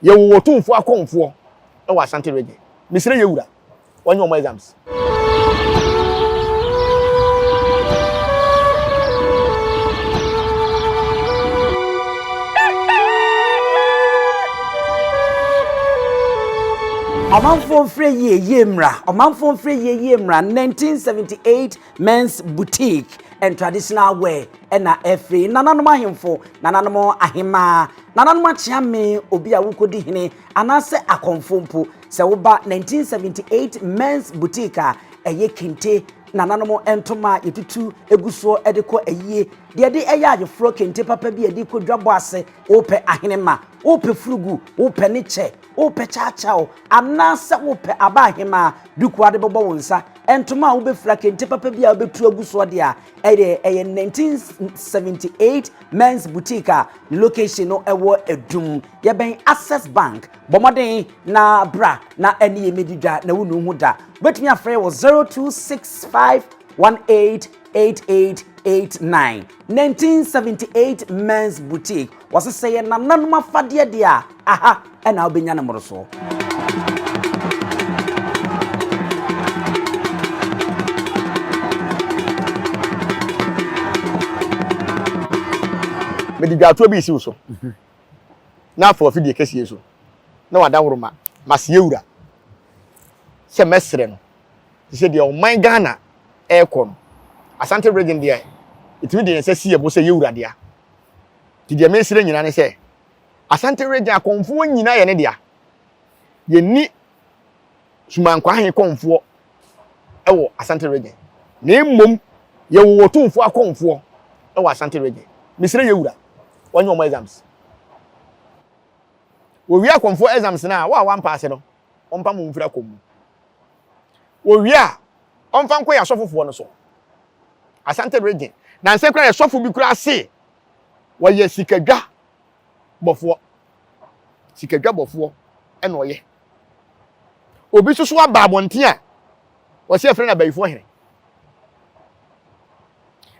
Yɛwɔ Otumfoɔ akɔmfoɔ wɔ Ashanti region. Mesrɛ yɛ wura, wɔnyɛ wɔn exams. Ɔmanfoɔ mfrɛ yie yie mmra Ɔmanfoɔ mfrɛ yie yie mmra 1978 Men's Boutique and Traditional Wear ɛna ɛfiri nananom ahemfo, nananom ahemaa, nananom akyeame, obi a wokɔdi hene anaasɛ akɔmfo mpo. Sɛ woba 1978 Men's Boutique a ɛyɛ kente, nananom ntoma a yɛtutu gu soɔ de kɔ ayie, deɛ ɛde ɛyɛ ayeforɔ kente papa bi a yɛde kɔ dwabɔ ase, wopɛ ahenema, wopɛ furugu, wopɛ ne kyɛ, wopɛ kyaakyaaw, anaasɛ wopɛ aba ahemaa duku a wode bɛbɔ wo nsa, ntoma a wobɛfira, kente papa bi a wobɛtu agu soɔ deɛ a, ɛyɛ ɛyɛ 1978 Men's Boutique a ne location no ɛwɔ Adum. Yɛbɛn Access Bank. Bɔ mmɔden na bra na ɛne yɛn mmɛdi dwa na wonu ho da. Wobɛtumi afrɛ wɔ 0265 188889. 1978 Men's Boutique. Wɔse sɛ yɛ nananom afadeɛ deɛ a, aha ɛna wobɛnya no mmorosoɔ. Mede dwatoɔ bi resi wo so, na afa w'afidie kɛseɛ so, na w'adaworo ma maseɛ wura sɛ mɛsrɛ no. Te sɛ deɛ ɔman Ghana ɛrekɔ no, Asante region deɛ, ɛtumi de yɛn nsa si yɛn bo sɛ yɛwura dea. Nti deɛ mesrɛ nyinaa ne sɛ, Asante region akɔmfoɔ nyinaa yɛ ne dea. Yɛnni Sumankwahe kɔmfoɔ wɔ Asante region. Na mmom yɛwɔ Otumfoɔ akɔmfoɔ wɔ Asante region. Mesrɛ yɛwura, wɔnyɛ wɔn exams. Wɔwie akɔmfoɔ exams no a, wo a wampaase no, wɔmpam wo mfiri akɔm mu. Wɔwie a, ɔmfa nkɔ yɛ asɔfofoɔ no so. Asante region. Nansɛ koraa yɛ sɔfo bi koraa se wɔyɛ sikadwa bɔfoɔ. Sikadwa bɔfoɔ ɛna ɔyɛ. Obi nso so aba abɔnten a wɔsi ɛfrɛ no abayifoɔ hene.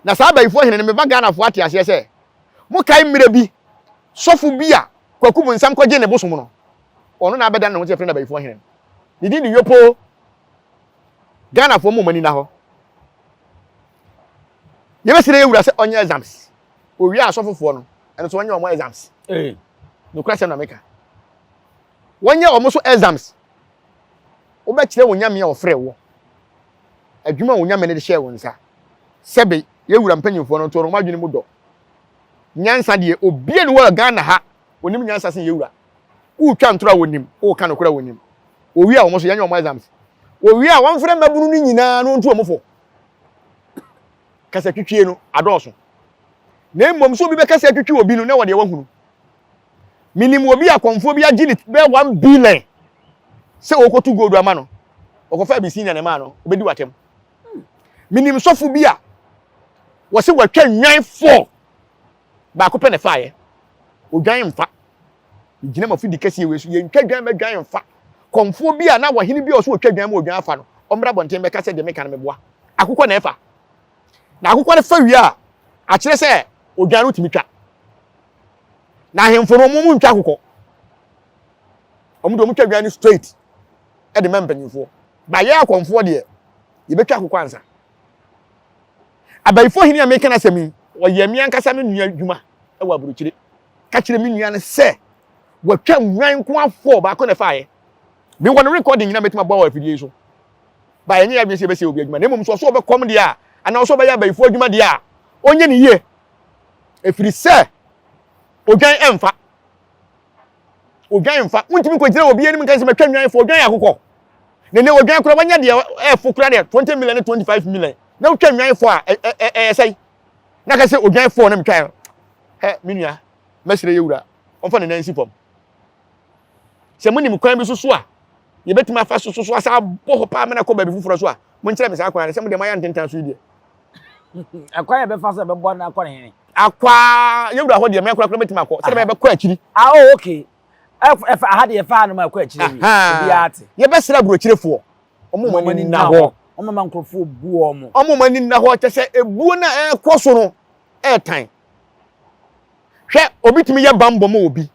Na saa abayifoɔ hene no meba Ghanafoɔ ate aseɛ sɛ mokae mmerɛ bi sɔfo bi a Kwaku Bonsam kɔgye ne bosom no ɔno na abɛdan ne ho sɛ ɛfrɛ no abayifoɔ hene no. Ne din de Yopo. Ghanafoɔ mo mani na hɔ. Yɛbɛsrɛ yɛ wura sɛ ɔnyɛ exams. Owie a asɔfofoɔ no, ɛno nso wɔnyɛ wɔn exams. Ee, nokorɛ sɛm na meka. Wɔnyɛ wɔn so exams. Wobɛkyerɛ wo nyame a ɔfrɛ wɔ. Adwuma a wo nyame no de hyɛɛ wo nsa. Sɛbe yɛ wura mpanyinfoɔ no nto wɔn adwene mu dɔ. Nyansa deɛ, obia ni wɔ Ghana ha, onim nyansa sen yɛ wura. Wotwa ntorɔ a wɔnim, woka nokorɛ a wɔnim. Wɔwie a wɔn nso yɛnyɛ wɔn exams. Wɔwie a wɔmfrɛ mmabunu no nyinaa na wɔntu wɔn fo. Kasa twitwie no adɔɔso. Na mmom sɛ obi bɛkasa atwitwi obi no na wɔ deɛ wahunu. Menim obi a kɔmfoɔ bi agye ne bɛyɛ 1 billion sɛ ɔrekɔtu gold ama no. Ɔkɔfa Abyssinia na ɛmaa no, ɔbɛdi w'atɛm. Menim sɔfo bi a wɔse watwa nnwan four baako pɛ na ɛfaeɛ. Odwan mfa. Megyina m'afidi kɛseɛ wei so, yɛntwa dwan ma dwan mfa. Kɔmfoɔ bi a na ɔhene bi a ɔso ɔtwa dwan ma odwan afa no, ɔmmra abɔnten mmɛka sɛ deɛ meka no meboa. Akokɔ na ɛfa. Na akokɔ no fa wie a, akyerɛ sɛ odwan no tumi twa. Na ahemfo no, wɔn ntwa akokɔ. Wɔn deɛ wɔn twa dwan no straight ɛde ma mpanyinfoɔ. Ba yɛ akɔmfoɔ deɛ, yɛbɛtwa akokɔ ansa. Abayifoɔ hene a meka n'asɛm yi, ɔyɛ me ankasa me nua adwuma wɔ aburokyire. Ka kyerɛ me nua no sɛ watwa nnwan nko afɔ baako na ɛfaeɛ. Mewɔ no recording nyinaa mɛtumi aboa wɔ afidie yi so. Ba yɛnyɛ yɛadwene sɛ yɛbɛsɛ obi adwuma na mmom sɛ ɔsɛ ɔbɛkɔm deɛ a anaa ɔsɛ ɔbɛyɛ abayifoɔ adwuma deɛ a ɔnyɛ ne yie. Ɛfiri sɛ odwan ɛmfa. Odwan mfa. Wontumi nkɔgyina obi anim nka sɛ matwa nnwan fo odwan akokɔ. Na ne odwan koraa wanya deɛ ɛfo koraa deɛ 20 million ne 25 million. Na wotwa nnwan fo a ɛyɛ sɛe. Na ka sɛ odwan fo na metwa. Hɛ me nua mɛsrɛ yɛ wura ɔmfa ne nan nsi fam. Sɛ monim kwan bi so so a yɛbɛtumi afa so so so asa abɔ hɔ paa mena kɔ baabi foforɔ so a monkyerɛ me saa kwan no sɛ mo deɛ moayɛ ntentan so yi deɛ. Ɛkwan yɛ bɛfa so ɛbɛbɔ no akɔ ne hene. Akwa yɛwura hɔ deɛ mɛ korakora mɛtumi akɔ sɛdeɛ bɛyɛ bɛkɔ akyiri. Ah oh okay ɛfa aha deɛ ɛfa hanom akɔ akyiri wie obiara te. Yɛbɛsrɛ aburokyirefoɔ wɔn wɔn ani nna hɔ. Wɔn mma nkurɔfoɔ bu wɔn. Wɔn wɔn ani nna hɔ kyɛ sɛ ebuo no a ɛrekɔ so no ɛretan. Hwɛ obi tumi yɛ bambɔ ma obi.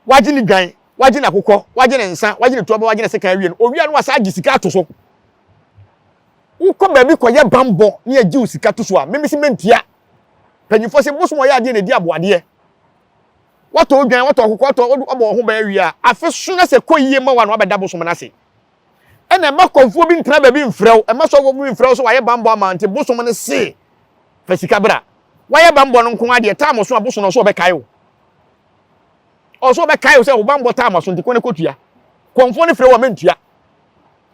Wagye ne dwan, wagye n'akokɔ, wagye ne nsa, wagye ne toaba, wagye ne sekan awie no, owie a na wasan agye sika ato so. Wokɔ baabi kɔyɛ bammɔ ne agye wo sika to so a, meme se mentua. Panyinfoɔ se bosom ɔyɛ adeɛ na ɛdi aboadeɛ. Watɔ odwan, watɔ akokɔ, watɔ wabɔ wo ho ban awie a, afe so na sɛ kɔ yie ma wo a na wabɛda bosom no ase. Ɛna ɛma kɔmfoɔ bi ntena baabi mfrɛ wo, ɛma sɔfoɔ bi mfrɛ wo sɛ wayɛ bammɔ ama wo nti bosom no se fa sika bra. Wayɛ bammɔ no nko ara deɛ, taam so a bosom no ɔso ɔbɛkae wo. Ɔso ɔbɛkae wo sɛ wo bammɔ taam aso nti kɔ ne kɔtua. Kɔmfoɔ no frɛ wo a mentua.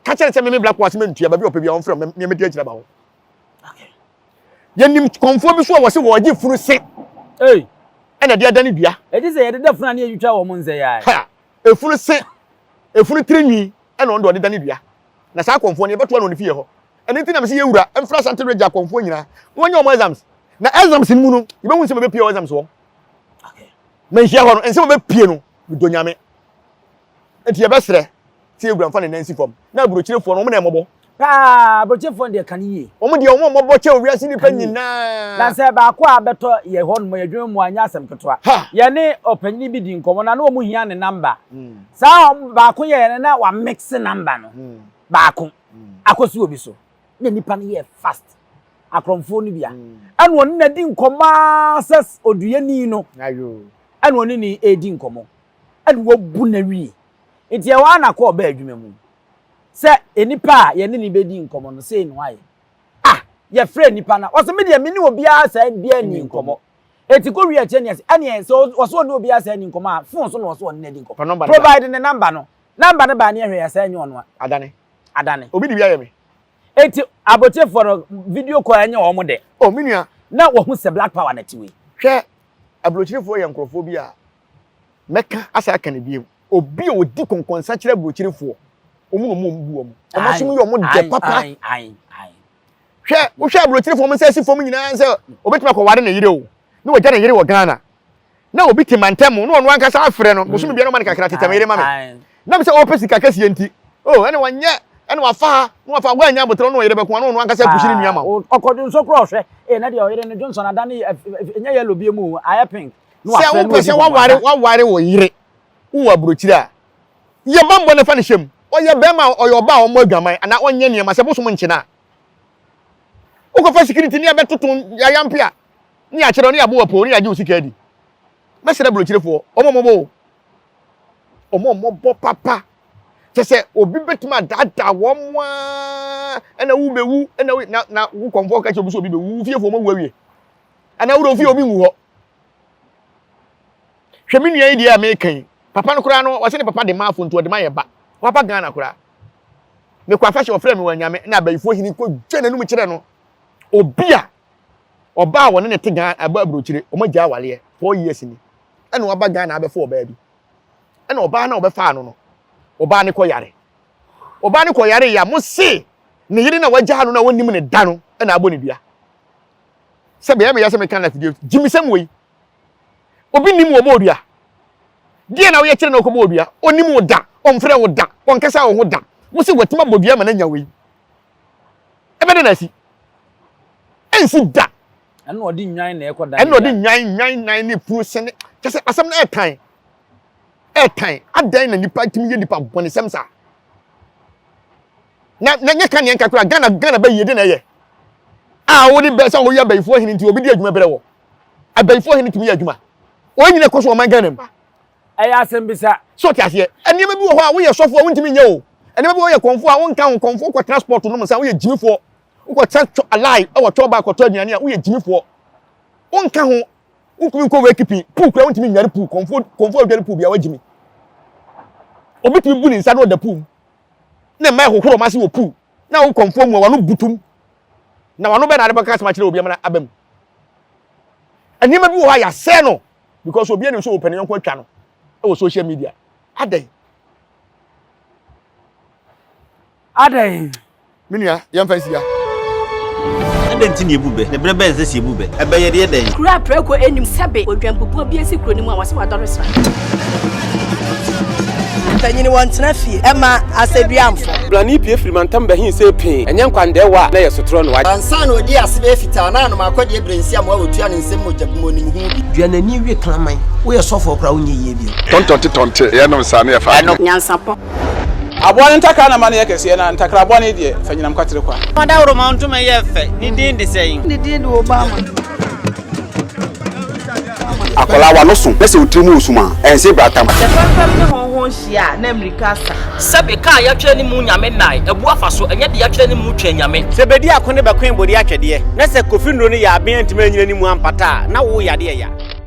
Ka kyerɛ sɛ meme Black Wase mentua, baabi a ɔpɛ biara ɔmfrɛ me, me mɛdi akyire aba hɔ. Yɛnim kɔmfoɔ bi so a wɔse wɔgye funu se ɛna ɛde adane dua. Ɛgye sɛ yɛdeda funu a ne yɛtwitwa wɔn nsɛ yɛ. Ha! Efunu se, efunu tiri nwi ɛna ɔno de ɔde dane dua. Na saa akɔmfoɔ no yɛbɛtoa no wɔ ne fie hɔ. Ɛno nti na mese yɛwura mfra Asante Region akɔmfoɔ nyinaa na wɔnyɛ wɔn exams. Na exams no mu no, yɛbɛhu nsɛm a ɛbɛpue wɔ exams hɔ. Manhyia hɔ no, nsɛm a ɛbɛpue no, medɔ Nyame. Nti yɛbɛsrɛ sɛ yɛwura mfa ne nan nsi fam. Na aburokyirefoɔ no, wɔn na ɛmmɔbɔ. Paa, aburokyirefoɔ no deɛ ka no yie. Wɔn deɛ wɔn mmɔbɔ kyɛn wiase nnipa nyinaa. Na sɛ baako a abɛtɔ yɛ hɔ nom, yɛ adwuma mu a, ɛnyɛ asɛm ketewa. Yɛne ɔpanyini bi di nkɔmmɔ na na wɔn hia ne number. Saa baako yɛɛ no na wa mix number no baako akɔsi obi so. Na nipa no yɛɛ fast. Akorɔmfoɔ no bia. Ɛna ɔne no adi nkɔmmɔ ara sɛ oduyɛni no. Ɛna ɔne no redi nkɔmmɔ. Ɛna wabu no awie. Nti ɛhɔ ara na kɔɔ baa adwuma mu. Sɛ nipa a yɛne no bɛdi nkɔmmɔ no sei na wayɛ. Ah! Yɛfrɛ nipa no a, ɔse me deɛ me ne obiara saa biara nni nkɔmmɔ. Eti kɔ wie akyire no yɛse ɛneɛ sɛ ɔse ɔne obiara saa nni nkɔmmɔ a, phone so na ɔse ɔne no adi nkɔmmɔ. Provide ne number no. Number no baa ne yɛhwɛ yɛ saa ɛnyɛ ɔno a. Adane. Adane. Obi de bi ayɛ me. Eti abotiefoɔ no video call ɛnyɛ wɔn dɛ. Oh me nua. Na wahu sɛ black power na ɛte wei. Hwɛ aburokyerefoɔ yɛ nkorɔfoɔ bi a mɛka asa aka no bio. Obi a ɔdi kɔnkɔnsa kyerɛ aburokyerefoɔ wɔn na wɔn bu wɔn. Wɔn asom yɛ wɔn dɛ papa. Hwɛ wohwɛ aburokyerefoɔ wɔn nsa asi fam nyinaa sɛ obetumi akɔware ne yere o na wagya ne yere wɔ Ghana. Na obi te mantam na ɔno ankasa afrɛ no bosome biara ɔma no kakra tete me yere ma me. Nam sɛ ɔpɛ sika kɛseɛ nti oh ɛna wanyɛ ɛna wafa ha na wafa wanya abotrɛ ɔne ɔyere bɛko a na ɔno ankasa apushi ne nua ma wo. Ɔkɔ dwonsɔ koraa ɔhwɛ ee na deɛ ɔyere no dwonsɔ no adane ɛnyɛ yellow bio mu o ayɛ pink na Sɛ wafrɛ na wopɛ ɔdi sɛ waware waware wo yere wowɔ aburokyire a yɛ bammɔ na fa no hyɛ mu. Ɔyɛ bɛrima a ɔyɛ ɔbaa a ɔmmɔ adwaman anaa ɔnyɛ nneɛma sɛ bosom nkye no a wokɔfa security ne abɛtoto yayampe a ne yɛakyerɛ wo ne yɛabɔ wo apoo ne yɛagye wo sika adi. Mɛsrɛ aburokyirefoɔ, wɔn mmɔbɔ o. Wɔn mmɔbɔ papa. Kyɛ sɛ obi bɛtumi adaadaa wɔn aa ɛna wo bɛwu ɛna wo na na wo kɔnfoɔ ka kyerɛ obi sɛ obi bɛwu wo fiefoɔ wɔn awu awie. Anaa wo de ofie obi nwu hɔ. Hwɛ me nua yi deɛ a meka yi, papa no koraa no wɔse ne papa de ma afo nti ɔde ma yɛ ba. Waba Ghana koraa. Mekɔ afahyɛ ɔfrɛ me wɔ anyame na abayifoɔ hene kɔ dwa n'anum kyerɛ no. Obi a Ɔbaa a wɔne no te Ghana ɛbɔ aburokyire, wɔn agya awaleɛ 4 years ni, ɛna waba Ghana abɛfa ɔbaa bi. Ɛna ɔbaa no a ɔbɛfaa no no, ɔbaa no kɔ yare. Ɔbaa no kɔ yare yɛ a, mo se ne yere na wagyaa no na wɔnnim ne da no ɛna abɔ ne dua. Sɛ bɛyɛ me ya sɛ meka na afidie, gyimisɛm wei. Obi nim wɔ bɔɔ dua. Deɛ na woyɛ kyerɛ na ɔkɔbɔ dua. Ɔnim wo da, ɔmfrɛ wo da, ɔnkasa wo ho da. Wo se watumi abɔ dua ma no anya wei. Ɛbɛdɛ na asi. Ɛnsi da. Ɛna ɔde nnwan na ɛkɔ dan. Ɛna ɔde nnwan nnwan nan ne funu sɛne. Kyɛ sɛ asɛm no ɛɛtan. Ɛɛtan. Adɛn na nipa tumi yɛ nipa bɔnesɛm saa? Na na nyɛ ka neɛ nka koraa Ghana Ghana bɛ yie de na ɛyɛ. A wode bɛ sɛ woyɛ abayifoɔ hene nti obi di adwuma brɛ wɔ. Abayifoɔ hene tumi yɛ adwuma. Wɔn nyina kɔ so ɔman Ghana mu. Ɛyɛ asɛmbisa. So ɔte aseɛ? Nneɛma bi wɔ hɔ a woyɛ sɔfoɔ a wontumi nyɛ o. Nneɛma bi wɔ hɔ yɛ kɔnfoɔ a wonka ho kɔnfoɔ kɔtena sport nom nsa woyɛ gyimifoɔ. Wokɔtena twɔ alai ɛwɔ twɔ bar kɔtɔ aduane a woyɛ gyimifoɔ. Wonka ho wontumi nkɔ wakeeping pool koraa wontumi nnware pool kɔnfoɔ kɔnfoɔ adware pool bia wagyimi. Obi tumi bu ne nsa na ɔda pool mu na mmaa ɛhohoro wɔn ase wɔ pool na wo kɔnfoɔ mu a wano butum na wano bɛn na ade bɛka asɛm akyerɛ obi amana aba mu. Nneɛma bi wɔ hɔ a yɛasɛe no because obi anim sɛ ɔpɛ ne yɔnko atwa no wɔ social media. Adɛn? Adɛn? Me nua, yɛmfa nsi ha. Adɛn nti na yɛbu bɛ? Na berɛ bɛn na ɛsɛ sɛ yɛbu bɛ? Ɛbɛ yɛ deɛ dɛn? Kuro a prako nnim sɛbe odwanbubuo bi asi kuro no mu a wɔse wadɔre sra. Panyini wɔntena fie ɛma asɛduamfo. Blani pie firi mantam bɛhin sɛ pee ɛnyɛ nkwandɛɛwa a na yɛ sotorɔ no. Ansa na ɔdi ase bɛyɛ fitaa na anom akɔdeɛ berɛ nsi amoa wɔtua ne nsam mogya bi mu onim ho bi. Dua n'ani we kraman. Woyɛ sɔfoɔ koraa wonyɛ yie bio. Tɔntɔnte tɔnte yɛnom saa ne yɛfa adwene. Nyansapɔ. Aboa no ntakra na ma no yɛ kɛseɛ na ntakra bɔne deɛ fa nyinam kwatere kwa. Ɔdawuroma ntoma yɛ fɛ, ne din de sɛn? Ne din de Obama. Akwadaa w'ano so na sɛ wo tiri mu wɔ sum a, ɛnse bratam. Sɛ fɛmfɛm ne hɔnhɔn hyia a, na mmirika asa. Sɛbe kaa yɛatwerɛ ne mu Nyame nnae, abu afa so, ɛnyɛ deɛ yɛatwerɛ ne mu Twɛn Nyame. Sɛ bedi ako ne bɛkoe bode atwɛdeɛ, na sɛ Kofi nnuro no yɛ aben antumi anyina ne mu ampata a, na wo yadeɛ ya.